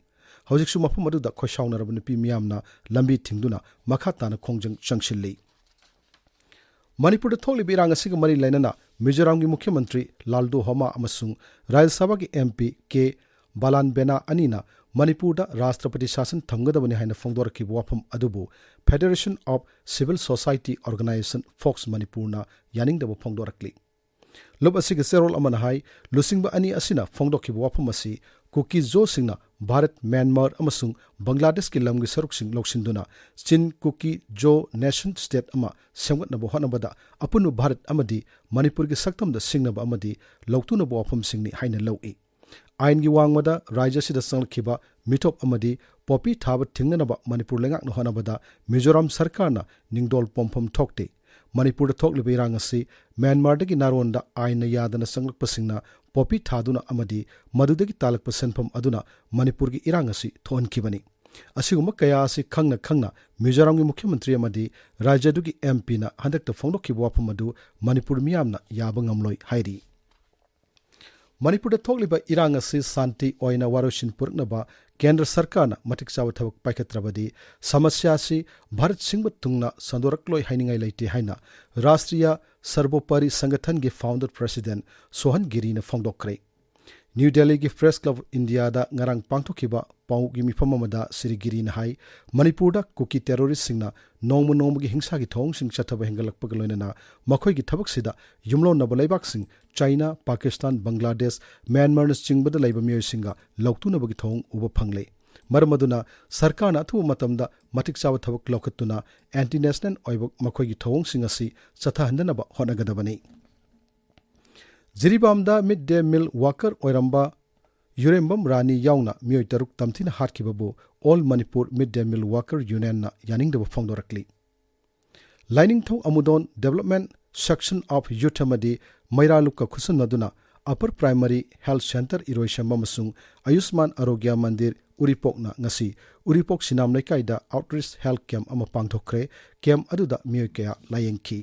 ꯍꯧꯖꯤꯛꯁꯨ ꯃꯐꯝ ꯑꯗꯨꯗ ꯈꯣꯏꯁꯥꯎꯅꯔꯕ ꯅꯨꯄꯤ ꯃꯤꯌꯥꯝꯅ ꯂꯝꯕꯤ ꯊꯤꯡꯗꯨꯅ ꯃꯈꯥ ꯇꯥꯅ ꯈꯣꯡꯖꯪ ꯆꯪꯁꯤꯜꯂꯤ꯫ ꯃꯅꯤꯄꯨꯔꯗ ꯊꯣꯛꯂꯤꯕ ꯏꯔꯥꯡ ꯑꯁꯤꯒ ꯃꯔꯤ ꯂꯩꯅꯅ ꯃꯤꯖꯣꯔꯥꯝꯒꯤ ꯃꯨꯈ꯭ꯌ ꯃꯟꯇ꯭ꯔꯤ ꯂꯥꯜꯗꯨ ꯍꯣꯃꯥ ꯑꯃꯁꯨꯡ ꯔꯥꯖ꯭ꯌ ꯁꯚꯥꯒꯤ ꯑꯦꯝ ꯄꯤ ꯀꯦ ꯕꯥꯂꯥꯟꯕꯦꯅꯥ ꯑꯅꯤꯅ ꯃꯅꯤꯄꯨꯔꯗ ꯔꯥꯁꯇ꯭ꯔꯄꯇꯤ ꯁꯥꯁꯟ ꯊꯝꯒꯗꯕꯅꯤ ꯍꯥꯏꯅ ꯐꯣꯡꯗꯣꯔꯛꯈꯤꯕ ꯋꯥꯐꯝ ꯑꯗꯨꯕꯨ Federation of Civil Society Organisation, fox ꯃꯅꯤꯄꯨꯔꯅ ꯌꯥꯅꯤꯡꯗꯕ ꯐꯣꯡꯗꯣꯔꯛꯂꯤ꯫ ꯂꯨꯞ ꯑꯁꯤꯒꯤ ꯆꯦꯔꯣꯜ ꯑꯃꯅ ꯍꯥꯏ, ꯂꯨꯆꯤꯡꯕ ꯑꯅꯤ ꯑꯁꯤꯅ ꯐꯣꯡꯗꯣꯛꯈꯤꯕ ꯋꯥꯐꯝ ꯑꯁꯤ ꯀꯨꯀꯤ ꯖꯣꯁꯤꯡꯅ ꯚꯥꯔꯠ, ꯃ꯭ꯌꯥꯟꯃꯥꯔ ꯑꯃꯁꯨꯡ ꯕꯪꯒ꯭ꯂꯥꯗꯦꯁꯀꯤ ꯂꯝꯒꯤ ꯁꯔꯨꯛꯁꯤꯡ ꯂꯧꯁꯤꯟꯗꯨꯅ ꯆꯤꯟ ꯀꯨꯀꯤ ꯖꯣ ꯅꯦꯁꯟ ꯁ꯭ꯇꯦꯠ ꯑꯃ ꯁꯦꯝꯒꯠꯅꯕ ꯍꯣꯠꯅꯕꯗ ꯑꯄꯨꯟꯕ ꯚꯥꯔꯠ ꯑꯃꯗꯤ ꯃꯅꯤꯄꯨꯔꯒꯤ ꯁꯛꯇꯝꯗ ꯁꯤꯡꯅꯕ ꯑꯃꯗꯤ ꯂꯧꯇꯨꯅꯕ ꯋꯥꯐꯝꯁꯤꯡꯅꯤ ꯍꯥꯏꯅ ꯂꯧꯏ꯫ ꯑꯥꯏꯟꯒꯤ ꯋꯥꯡꯃꯗ ꯔꯥꯖ꯭ꯌ ꯑꯁꯤꯗ ꯆꯪꯂꯛꯈꯤꯕ ꯃꯤꯇꯣꯞ ꯑꯃꯗꯤ ꯄꯣꯄꯤ ꯊꯥꯕ ꯊꯤꯡꯅꯅꯕ ꯃꯅꯤꯄꯨꯔ ꯂꯩꯉꯥꯛꯅ ꯍꯣꯠꯅꯕꯗ ꯃꯤꯖꯣꯔꯥꯝ ꯁꯔꯀꯥꯔꯅ ꯅꯤꯡꯗꯣꯜ ꯄꯣꯝꯐꯝ ꯊꯣꯛꯇꯦ꯫ ꯃꯅꯤꯄꯨꯔꯗ ꯊꯣꯛꯂꯤꯕ ꯏꯔꯥꯡ ꯑꯁꯤ ꯃ꯭ꯌꯥꯟꯃꯥꯔꯗꯒꯤ ꯅꯥꯔꯣꯟꯗ ꯑꯥꯏꯟꯅ ꯌꯥꯗꯅ ꯆꯪꯂꯛꯄꯁꯤꯡꯅ ꯄꯣꯄꯤ ꯊꯥꯗꯨꯅ ꯑꯃꯗꯤ ꯃꯗꯨꯗꯒꯤ ꯇꯥꯜꯂꯛꯄ ꯁꯦꯟꯐꯝ ꯑꯗꯨꯅ ꯃꯅꯤꯄꯨꯔꯒꯤ ꯏꯔꯥꯡ ꯑꯁꯤ ꯊꯣꯛꯍꯟꯈꯤꯕꯅꯤ꯫ ꯑꯁꯤꯒꯨꯝꯕ ꯀꯌꯥ ꯑꯁꯤ ꯈꯪꯅ ꯈꯪꯅ ꯃꯤꯖꯣꯔꯥꯝꯒꯤ ꯃꯨꯈ꯭ꯌ ꯃꯟꯇ꯭ꯔꯤ ꯑꯃꯗꯤ ꯔꯥꯖ꯭ꯌꯗꯨꯒꯤ ꯑꯦꯝ ꯄꯤꯅ ꯍꯟꯗꯛꯇ ꯐꯣꯡꯗꯣꯛꯈꯤꯕ ꯋꯥꯐꯝ ꯑꯗꯨ ꯃꯅꯤꯄꯨꯔ ꯃꯤꯌꯥꯝꯅ ꯌꯥꯕ ꯉꯝꯂꯣꯏ ꯍꯥꯏꯔꯤ꯫ ꯃꯅꯤꯄꯨꯔꯗ ꯊꯣꯛꯂꯤꯕ ꯏꯔꯥꯡ ꯑꯁꯤ ꯁꯥꯟꯇꯤ ꯑꯣꯏꯅ ꯋꯥꯔꯣꯏꯁꯤꯟ ꯄꯨꯔꯛꯅꯕ ꯀꯦꯟꯗ꯭ꯔ ꯁꯔꯀꯥꯔꯅ ꯃꯇꯤꯛ ꯆꯥꯕ ꯊꯕꯛ ꯄꯥꯏꯈꯠꯇ꯭ꯔꯕꯗꯤ ꯁꯃꯁ꯭ꯌꯥ ꯑꯁꯤ ꯚꯥꯔꯠ ꯁꯤꯡꯕ ꯊꯨꯡꯅ ꯁꯟꯗꯣꯔꯛꯂꯣꯏ ꯍꯥꯏꯅꯤꯡꯉꯥꯏ ꯂꯩꯇꯦ ꯍꯥꯏꯅ ꯔꯥꯁꯇ꯭ꯔꯤꯌꯥ ꯁꯔꯕꯣꯄꯔꯤ ꯁꯪꯒꯊꯟꯒꯤ ꯐꯥꯎꯟꯗꯔ ꯄ꯭ꯔꯁꯤꯗꯦꯟ ꯁꯣꯍꯟ ꯒꯤꯔꯤꯅ ꯐꯣꯡꯗꯣꯛꯈ꯭ꯔꯦ꯫ ꯅ꯭ꯌꯨ ꯗꯦꯜꯂꯤꯒꯤ ꯄ꯭ꯔꯦꯁ ꯀ꯭ꯂꯕ ꯑꯣꯐ ꯏꯟꯗꯤꯌꯥꯗ ꯉꯔꯥꯡ ꯄꯥꯡꯊꯣꯛꯈꯤꯕ ꯄꯥꯎꯒꯤ ꯃꯤꯐꯝ ꯑꯃꯗ ꯁ꯭ꯔꯤ ꯒꯤꯔꯤꯅ ꯍꯥꯏ, ꯃꯅꯤꯄꯨꯔꯗ ꯀꯨꯀꯤ ꯇꯦꯔꯣꯔꯤꯁꯁꯤꯡꯅ ꯅꯣꯡꯃ ꯅꯣꯡꯃꯒꯤ ꯍꯤꯡꯁꯥꯒꯤ ꯊꯧꯑꯣꯡꯁꯤꯡ ꯆꯠꯊꯕ ꯍꯦꯟꯒꯠꯂꯛꯄꯒ ꯂꯣꯏꯅꯅ ꯃꯈꯣꯏꯒꯤ ꯊꯕꯛꯁꯤꯗ ꯌꯨꯝꯂꯣꯟꯅꯕ ꯂꯩꯕꯥꯛꯁꯤꯡ ꯆꯥꯏꯅꯥ, ꯄꯥꯀꯤꯁꯇꯥꯟ, ꯕꯪꯒ꯭ꯂꯥꯗꯦꯁ, ꯃ꯭ꯌꯥꯟꯃꯥꯔꯅꯆꯤꯡꯕꯗ ꯂꯩꯕ ꯃꯤꯑꯣꯏꯁꯤꯡꯒ ꯂꯧꯇꯨꯅꯕꯒꯤ ꯊꯧꯑꯣꯡ ꯎꯕ ꯐꯪꯂꯦ꯫ ꯃꯔꯝ ꯑꯗꯨꯅ ꯁꯔꯀꯥꯔꯅ ꯑꯊꯨꯕ ꯃꯇꯝꯗ ꯃꯇꯤꯛ ꯆꯥꯕ ꯊꯕꯛ ꯂꯧꯈꯠꯇꯨꯅ ꯑꯦꯟꯇꯤ ꯅꯦꯁꯅꯦꯜ ꯑꯣꯏꯕ ꯃꯈꯣꯏꯒꯤ ꯊꯧꯑꯣꯡꯁꯤꯡ ꯑꯁꯤ ꯆꯠꯊꯍꯟꯗꯅꯕ ꯍꯣꯠꯅꯒꯗꯕꯅꯤ꯫ ꯖꯤꯔꯤꯕꯥꯝꯗ ꯃꯤꯗ ꯗꯦ ꯃꯤꯜ ꯋꯥꯀꯔ ꯑꯣꯏꯔꯝꯕ ꯌꯨꯔꯦꯝꯕꯝ ꯔꯥꯅꯤ ꯌꯥꯎꯅ ꯃꯤꯑꯣꯏ ꯇꯔꯨꯛ ꯇꯝꯊꯤꯅ ꯍꯥꯠꯈꯤꯕꯕꯨ ꯑꯣꯜ ꯃꯅꯤꯄꯨꯔ ꯃꯤꯗ ꯗꯦ ꯃꯤꯜ ꯋꯥꯀꯔ ꯌꯨꯅꯤꯌꯟꯅ ꯌꯥꯅꯤꯡꯗꯕ ꯐꯣꯡꯗꯣꯔꯛꯂꯤ꯫ ꯂꯥꯏꯅꯤꯡꯊꯧ ꯑꯃꯨꯗꯣꯟ ꯗꯦꯕꯂꯞꯃꯦꯟ ꯁꯦꯛꯁꯟ ꯑꯣꯐ ꯌꯨꯊ ꯑꯃꯗꯤ ꯃꯩꯔꯥ ꯂꯨꯞꯀ ꯈꯨꯠꯁꯝꯅꯗꯨꯅ ꯑꯄꯔ ꯄ꯭ꯔꯥꯏꯃꯔꯤ ꯍꯦꯜꯊ ꯁꯦꯟꯇꯔ ꯏꯔꯣꯏꯁꯦꯝꯕ ꯑꯃꯁꯨꯡ ꯑꯌꯨꯁꯃꯥꯟ ꯑꯥꯔꯣꯒ꯭ꯌ ꯃꯟꯗꯤꯔ ꯎꯔꯤꯄꯣꯛꯅ ꯉꯁꯤ ꯎꯔꯤꯄꯣꯛ ꯁꯤꯅꯥꯝ ꯂꯩꯀꯥꯏꯗ ꯑꯥꯎꯠꯔꯤꯆ ꯍꯦꯜꯊ ꯀꯦꯝꯞ ꯑꯃ ꯄꯥꯡꯊꯣꯛꯈ꯭ꯔꯦ꯫ ꯀꯦꯝꯞ ꯑꯗꯨꯗ ꯃꯤꯑꯣꯏ ꯀꯌꯥ ꯂꯥꯌꯦꯡꯈꯤ꯫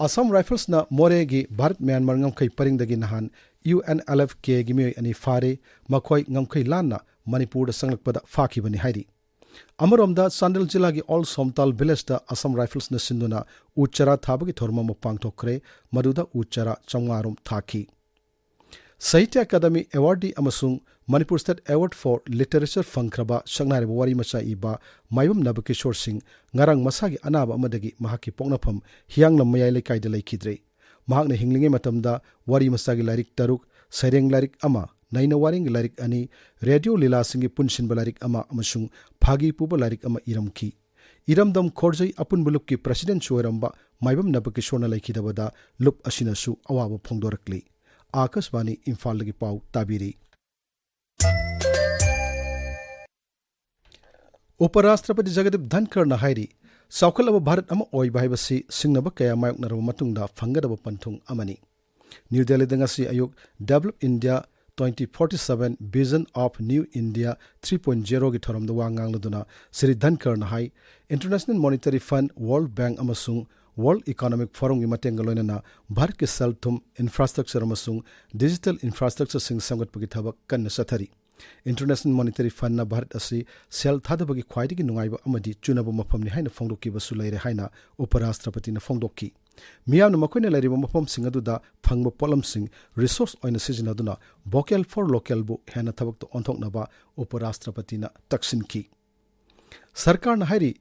ꯑꯁꯥꯝ ꯔꯥꯏꯐꯜꯁꯅ ꯃꯣꯔꯦꯒꯤ ꯚꯥꯔꯠ ꯃ꯭ꯌꯥꯟꯃꯥꯔ ꯉꯝꯈꯩ ꯄꯔꯤꯡꯗꯒꯤ ꯅꯍꯥꯟ ꯌꯨ ꯑꯦꯟ ꯑꯦꯜ ꯑꯦꯐ ꯀꯦꯒꯤ ꯃꯤꯑꯣꯏ ꯑꯅꯤ ꯐꯥꯔꯦ꯫ ꯃꯈꯣꯏ ꯉꯝꯈꯩ ꯂꯥꯟꯅ ꯃꯅꯤꯄꯨꯔꯗ ꯆꯪꯂꯛꯄꯗ ꯐꯥꯈꯤꯕꯅꯤ ꯍꯥꯏꯔꯤ꯫ ꯑꯃꯔꯣꯝꯗ ꯆꯥꯟꯗꯦꯜ ꯖꯤꯂꯥꯒꯤ ꯑꯣꯜ ꯁꯣꯝꯇꯥꯜ ꯚꯤꯂꯦꯖꯇ ꯑꯁꯥꯝ ꯔꯥꯏꯐꯜꯁꯅ ꯁꯤꯟꯗꯨꯅ ꯎ ꯆꯥꯔꯥ ꯊꯥꯕꯒꯤ ꯊꯧꯔꯝ ꯑꯃ ꯄꯥꯡꯊꯣꯛꯈ꯭ꯔꯦ꯫ ꯃꯗꯨꯗ ꯎ ꯆꯥꯔꯥ ꯆꯥꯝꯃꯉꯥ ꯔꯣꯝ ꯊꯥꯈꯤ꯫ ꯁꯥꯍꯤꯇ꯭ꯌ ꯑꯦꯀꯥꯗꯃꯤ ꯑꯦꯋꯥꯔꯗꯤ ꯑꯃꯁꯨꯡ Manipur state award for literature ꯐꯪꯈ꯭ꯔꯕ ꯁꯛꯅꯥꯏꯔꯕ ꯋꯥꯔꯤ ꯃꯆꯥ ꯏꯕ ꯃꯥꯏꯕꯝ ꯅꯕꯀꯤꯁꯣꯔ ꯁꯤꯡ ꯉꯔꯥꯡ ꯃꯁꯥꯒꯤ ꯑꯅꯥꯕ ꯑꯃꯗꯒꯤ ꯃꯍꯥꯛꯀꯤ ꯄꯣꯛꯅꯐꯝ ꯍꯤꯌꯥꯡꯂꯝ ꯃꯌꯥꯏ ꯂꯩꯀꯥꯏꯗ ꯂꯩꯈꯤꯗ꯭ꯔꯦ꯫ ꯃꯍꯥꯛꯅ ꯍꯤꯡꯂꯤꯉꯩ ꯃꯇꯝꯗ ꯋꯥꯔꯤ ꯃꯆꯥꯒꯤ ꯂꯥꯏꯔꯤꯛ ꯇꯔꯨꯛ, ꯁꯩꯔꯦꯡ ꯂꯥꯏꯔꯤꯛ ꯑꯃ, ꯅꯩꯅ ꯋꯥꯔꯦꯡꯒꯤ ꯂꯥꯏꯔꯤꯛ ꯑꯅꯤ, ꯔꯦꯗꯤꯑꯣ ꯂꯤꯂꯥꯁꯤꯡꯒꯤ ꯄꯨꯟꯁꯤꯟꯕ ꯂꯥꯏꯔꯤꯛ ꯑꯃ ꯑꯃꯁꯨꯡ ꯐꯥꯒꯤ ꯄꯨꯕ ꯂꯥꯏꯔꯤꯛ ꯑꯃ ꯏꯔꯝꯈꯤ꯫ ꯏꯔꯝꯗꯝ ꯈꯣꯔꯖꯩ ꯑꯄꯨꯟꯕ ꯂꯨꯞꯀꯤ ꯄ꯭ꯔꯁꯤꯗꯦꯟꯠꯁꯨ ꯑꯣꯏꯔꯝꯕ ꯃꯥꯏꯕꯝ ꯅꯕꯀꯤꯁꯣꯔꯅ ꯂꯩꯈꯤꯗꯕꯗ ꯂꯨꯞ ꯑꯁꯤꯅꯁꯨ ꯑꯋꯥꯕ ꯐꯣꯡꯗꯣꯔꯛꯂꯤ꯫ ꯑꯥꯀꯥꯁꯕꯥꯅꯤ ꯏꯝꯐꯥꯜꯗꯒꯤ ꯄꯥꯎ ꯇꯥꯕꯤꯔꯤ꯫ ꯎꯄꯔꯥꯁꯇ꯭ꯔꯄꯇꯤ ꯖꯒꯗꯤꯞ ꯙꯟꯈꯔꯅ ꯍꯥꯏꯔꯤ, ꯆꯥꯎꯈꯠꯂꯕ ꯚꯥꯔꯠ ꯑꯃ ꯑꯣꯏꯕ ꯍꯥꯏꯕꯁꯤ ꯁꯤꯡꯅꯕ ꯀꯌꯥ ꯃꯥꯌꯣꯛꯅꯔꯕ ꯃꯇꯨꯡꯗ ꯐꯪꯒꯗꯕ ꯄꯟꯊꯨꯡ ꯑꯃꯅꯤ꯫ ꯅ꯭ꯌꯨ ꯗꯦꯜꯂꯤꯗ ꯉꯁꯤ ꯑꯌꯨꯛ Develop India twenty forty-seven Vision of New India three point zero ꯒꯤ ꯊꯧꯔꯝꯗ ꯋꯥ ꯉꯥꯡꯂꯗꯨꯅ ꯁ꯭ꯔꯤ ꯙꯟꯈꯔꯅ ꯍꯥꯏ, International Monetary Fund, World Bank ꯑꯃꯁꯨꯡ World Economic Forumꯒꯤ ꯃꯇꯦꯡꯒ ꯂꯣꯏꯅꯅ ꯚꯥꯔꯠꯀꯤ ꯁꯦꯜ ꯊꯨꯝ, ꯏꯟꯐ꯭ꯔꯥꯁ꯭ꯇ꯭ꯔꯛꯆꯔ ꯑꯃꯁꯨꯡ ꯗꯤꯖꯤꯇꯦꯜ ꯏꯟꯐ꯭ꯔꯥꯁ꯭ꯇ꯭ꯔꯛꯆꯔꯁꯤꯡ ꯁꯦꯝꯒꯠꯄꯒꯤ ꯊꯕꯛ ꯀꯟꯅ ꯆꯠꯊꯔꯤ꯫ International Monetary Fundꯅ ꯚꯥꯔꯠ ꯑꯁꯤ ꯁꯦꯜ ꯊꯥꯗꯕꯒꯤ ꯈ꯭ꯋꯥꯏꯗꯒꯤ ꯅꯨꯡꯉꯥꯏꯕ ꯑꯃꯗꯤ ꯆꯨꯅꯕ ꯃꯐꯝꯅꯤ ꯍꯥꯏꯅ ꯐꯣꯡꯗꯣꯛꯈꯤꯕꯁꯨ ꯂꯩꯔꯦ ꯍꯥꯏꯅ ꯎꯄꯔꯥꯁꯇ꯭ꯔꯄꯇꯤꯅ ꯐꯣꯡꯗꯣꯛꯈꯤ꯫ ꯃꯤꯌꯥꯝꯅ ꯃꯈꯣꯏꯅ ꯂꯩꯔꯤꯕ ꯃꯐꯝꯁꯤꯡ ꯑꯗꯨꯗ ꯐꯪꯕ ꯄꯣꯠꯂꯝꯁꯤꯡ, ꯔꯤꯁꯣꯔꯁ ꯑꯣꯏꯅ ꯁꯤꯖꯤꯟꯅꯗꯨꯅ Vocal for Localꯕꯨ ꯍꯦꯟꯅ ꯊꯕꯛꯇ ꯑꯣꯟꯊꯣꯛꯅꯕ ꯎꯄꯔꯥꯁꯇ꯭ꯔꯄꯇꯤꯅ ꯇꯛꯁꯤꯟꯈꯤ꯫ ꯁꯔꯀꯥꯔꯅ ꯍꯥꯏꯔꯤ,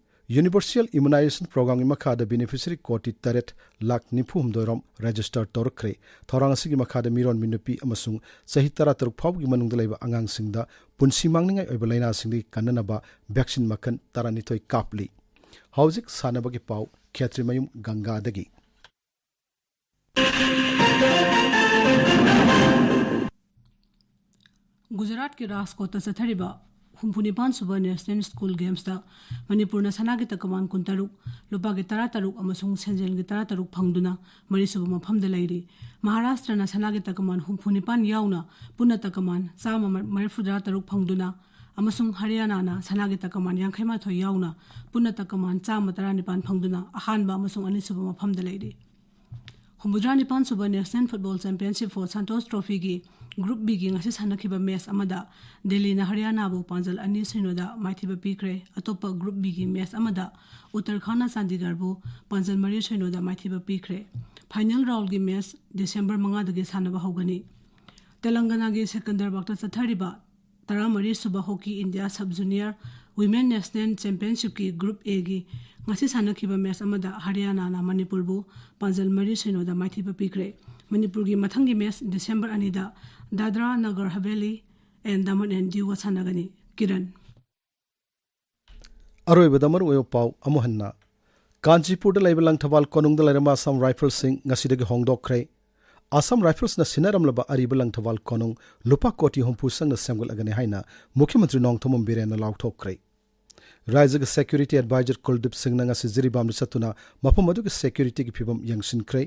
Universal Immunization Programꯒꯤ ꯃꯈꯥꯗ ꯕꯦꯅꯤꯐꯤꯁꯔꯤ ꯀꯣꯇꯤ ꯇꯔꯦꯠ ꯂꯥꯈ ꯅꯤꯐꯨ ꯍꯨꯝꯗꯣꯏ ꯔꯣꯝ ꯔꯦꯖꯤꯁꯇꯔ ꯇꯧꯔꯛꯈ꯭ꯔꯦ꯫ ꯊꯧꯔꯥꯡ ꯑꯁꯤꯒꯤ ꯃꯈꯥꯗ ꯃꯤꯔꯣꯟꯕꯤ ꯅꯨꯄꯤ ꯑꯃꯁꯨꯡ ꯆꯍꯤ ꯇꯔꯥꯇꯔꯨꯛ ꯐꯥꯎꯕꯒꯤ ꯃꯅꯨꯡꯗ ꯂꯩꯕ ꯑꯉꯥꯡꯁꯤꯡꯗ ꯄꯨꯟꯁꯤ ꯃꯥꯡꯅꯤꯡꯉꯥꯏ ꯑꯣꯏꯕ ꯂꯥꯏꯅꯥꯁꯤꯡꯗꯒꯤ ꯀꯟꯅꯅꯕ ꯚꯦꯛꯁꯤꯟ ꯃꯈꯜ ꯇꯔꯥꯅꯤꯊꯣꯏ ꯀꯥꯞꯂꯤ꯫ ꯍꯧꯖꯤꯛ ꯁꯥꯟꯅꯕꯒꯤ ꯄꯥꯎ, ꯈꯦꯇ꯭ꯔꯤꯃꯌꯨꯝ ꯒꯪꯒꯥꯗꯒꯤ꯫ ꯒꯨꯖꯔꯥꯠꯀꯤ ꯔꯥꯖꯀꯣꯠꯇ ꯆꯠꯊꯔꯤꯕ ꯍꯨꯝꯐꯨꯅꯤꯄꯥꯟ ꯁꯨꯕ National School Gamesꯇ ꯃꯅꯤꯄꯨꯔꯅ ꯁꯅꯥꯒꯤ ꯇꯀꯃꯥꯟ ꯀꯨꯟꯇꯔꯨꯛ, ꯂꯨꯄꯥꯒꯤ ꯇꯔꯥꯇꯔꯨꯛ ꯑꯃꯁꯨꯡ ꯁꯦꯟꯖꯦꯜꯒꯤ ꯇꯔꯥꯇꯔꯨꯛ ꯐꯪꯗꯨꯅ ꯃꯔꯤꯁꯨꯕ ꯃꯐꯝꯗ ꯂꯩꯔꯤ꯫ ꯃꯍꯥꯔꯥꯁꯇ꯭ꯔꯅ ꯁꯅꯥꯒꯤ ꯇꯀꯃꯥꯟ ꯍꯨꯝꯐꯨꯅꯤꯄꯥꯟ ꯌꯥꯎꯅ ꯄꯨꯟꯅ ꯇꯀꯃꯥꯟ ꯆꯥꯝꯃ ꯃꯔꯤꯐꯨꯇꯔꯥ ꯇꯔꯨꯛ ꯐꯪꯗꯨꯅ ꯑꯃꯁꯨꯡ ꯍꯔꯤꯌꯥꯅꯥꯅ ꯁꯅꯥꯒꯤ ꯇꯀꯃꯥꯟ ꯌꯥꯡꯈꯩ ꯃꯥꯊꯣꯏ ꯌꯥꯎꯅ ꯄꯨꯟꯅ ꯇꯀꯃꯥꯟ ꯆꯥꯝꯃ ꯇꯔꯥꯅꯤꯄꯥꯟ ꯐꯪꯗꯨꯅ ꯑꯍꯥꯟꯕ ꯑꯃꯁꯨꯡ ꯑꯅꯤꯁꯨꯕ ꯃꯐꯝꯗ ꯂꯩꯔꯤ꯫ ꯍꯨꯝꯐꯨꯇꯔꯥ ꯅꯤꯄꯥꯟ ꯁꯨꯕ National Football Championship for Santosh Trophyꯒꯤ Group Bꯒꯤ ꯉꯁꯤ ꯁꯥꯟꯅꯈꯤꯕ ꯃꯦꯆ ꯑꯃꯗ ꯗꯦꯜꯂꯤꯅ ꯍꯔꯤꯌꯥꯅꯥꯕꯨ ꯄꯥꯟꯖꯜ ꯑꯅꯤ ꯁꯤꯅꯣꯗ ꯃꯥꯏꯊꯤꯕ ꯄꯤꯈ꯭ꯔꯦ꯫ ꯑꯇꯣꯞꯄ Group Bꯒꯤ ꯃꯦꯆ ꯑꯃꯗ ꯎꯠꯇꯔꯈꯥꯟꯅ ꯆꯥꯟꯗꯤꯒꯔꯕꯨ ꯄꯥꯟꯖꯜ ꯃꯔꯤ ꯁꯤꯅꯣꯗ ꯃꯥꯏꯊꯤꯕ ꯄꯤꯈ꯭ꯔꯦ꯫ Final roundꯒꯤ ꯃꯦꯆ ꯗꯤꯁꯦꯝꯕꯔ ꯃꯉꯥꯗꯒꯤ ꯁꯥꯟꯅꯕ ꯍꯧꯒꯅꯤ꯫ ꯇꯦꯂꯪꯒꯅꯥꯒꯤ ꯁꯦꯀꯟꯗꯔꯕꯥꯒꯇ ꯆꯠꯊꯔꯤꯕ ꯇꯔꯥꯃꯔꯤ ꯁꯨꯕ Hockey India Sub Junior Women National Championshipꯀꯤ Group Aꯒꯤ ꯉꯁꯤ ꯁꯥꯟꯅꯈꯤꯕ ꯃꯦꯆ ꯑꯃꯗ ꯍꯔꯤꯌꯥꯅꯥꯅ ꯃꯅꯤꯄꯨꯔꯕꯨ ꯄꯥꯟꯖꯜ ꯃꯔꯤ ꯁꯤꯅꯣꯗ ꯃꯥꯏꯊꯤꯕ ꯄꯤꯈ꯭ꯔꯦ꯫ ꯃꯅꯤꯄꯨꯔꯒꯤ ꯃꯊꯪꯒꯤ ꯃꯦꯠꯆ ꯗꯤꯁꯦꯝꯕꯔ ꯑꯅꯤꯗ ꯗꯥꯗ꯭ꯔꯥ ꯅꯒꯔ ꯍꯕꯦꯂꯤ ꯑꯦꯟ ꯗꯃꯟ ꯑꯦꯟ ꯗꯤꯎꯒ ꯁꯥꯟꯅꯒꯅꯤ꯫ ꯀꯤꯔꯟ꯫ ꯑꯔꯣꯏꯕꯗ ꯃꯔꯨꯑꯣꯏꯕ ꯄꯥꯎ ꯑꯃꯨꯛ ꯍꯟꯅ꯫ ꯀꯥꯟꯆꯤꯄꯨꯔꯗ ꯂꯩꯕ ꯂꯪꯊꯕꯥꯜ ꯀꯣꯅꯨꯡꯗ ꯂꯩꯔꯝꯕ ꯑꯁꯥꯝ ꯔꯥꯏꯐꯜꯁꯤꯡ ꯉꯁꯤꯗꯒꯤ ꯍꯣꯡꯗꯣꯛꯈ꯭ꯔꯦ꯫ ꯑꯁꯥꯝ ꯔꯥꯏꯐꯜꯁꯅ ꯁꯤꯟꯅꯔꯝꯂꯕ ꯑꯔꯤꯕ ꯂꯪꯊꯕꯥꯜ ꯀꯣꯅꯨꯡ ꯂꯨꯄꯥ ꯀꯣꯇꯤ ꯍꯨꯝꯐꯨ ꯆꯪꯅ ꯁꯦꯝꯒꯠꯂꯒꯅꯤ ꯍꯥꯏꯅ ꯃꯨꯈ꯭ꯌ ꯃꯟꯇ꯭ꯔꯤ ꯅꯣꯡꯊꯣꯝꯕꯝ ꯕꯤꯔꯦꯟꯅ ꯂꯥꯎꯊꯣꯛꯈ꯭ꯔꯦ꯫ ꯔꯥꯖ꯭ꯌꯒꯤ ꯁꯦꯀ꯭ꯌꯨꯔꯤꯇꯤ ꯑꯦꯗꯚꯥꯏꯖꯔ ꯀꯨꯜꯗꯤꯞ ꯁꯤꯡꯅ ꯉꯁꯤ ꯖꯤꯔꯤꯕꯥꯝꯗ ꯆꯠꯇꯨꯅ ꯃꯐꯝ ꯑꯗꯨꯒꯤ ꯁꯦꯀ꯭ꯌꯨꯔꯤꯇꯤꯒꯤ ꯐꯤꯕꯝ ꯌꯦꯡꯁꯤꯟꯈ꯭ꯔꯦ꯫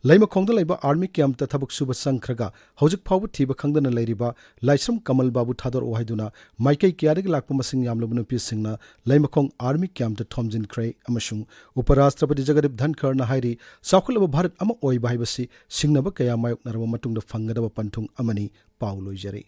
ꯂꯩꯃꯈꯣꯡꯗ ꯂꯩꯕ ꯑꯥꯔꯃꯤ ꯀꯦꯝꯞꯇ ꯊꯕꯛ ꯁꯨꯕ ꯆꯪꯈ꯭ꯔꯒ ꯍꯧꯖꯤꯛ ꯐꯥꯎꯕ ꯊꯤꯕ ꯈꯪꯗꯅ ꯂꯩꯔꯤꯕ ꯂꯥꯏꯁ꯭ꯔꯝ ꯀꯃꯜ ꯕꯥꯕꯨ ꯊꯥꯗꯣꯔꯛꯑꯣ ꯍꯥꯏꯗꯨꯅ ꯃꯥꯏꯀꯩ ꯀꯌꯥꯗꯒꯤ ꯂꯥꯛꯄ ꯃꯁꯤꯡ ꯌꯥꯝꯂꯕ ꯅꯨꯄꯤꯁꯤꯡꯅ ꯂꯩꯃꯈꯣꯡ ꯑꯥꯔꯃꯤ ꯀꯦꯝꯞꯇ ꯊꯣꯝꯖꯤꯟꯈ꯭ꯔꯦ ꯑꯃꯁꯨꯡ ꯎꯄꯔꯥꯁꯇ꯭ꯔꯄꯇꯤ ꯖꯒꯗꯤꯞ ꯙꯟꯈꯔꯅ ꯍꯥꯏꯔꯤ, ꯆꯥꯎꯈꯠꯂꯕ ꯚꯥꯔꯠ ꯑꯃ ꯑꯣꯏꯕ ꯍꯥꯏꯕꯁꯤ ꯁꯤꯡꯅꯕ ꯀꯌꯥ ꯃꯥꯌꯣꯛꯅꯔꯕ ꯃꯇꯨꯡꯗ ꯐꯪꯒꯗꯕ ꯄꯟꯊꯨꯡ ꯑꯃꯅꯤ꯫ ꯄꯥꯎ ꯂꯣꯏꯖꯔꯦ꯫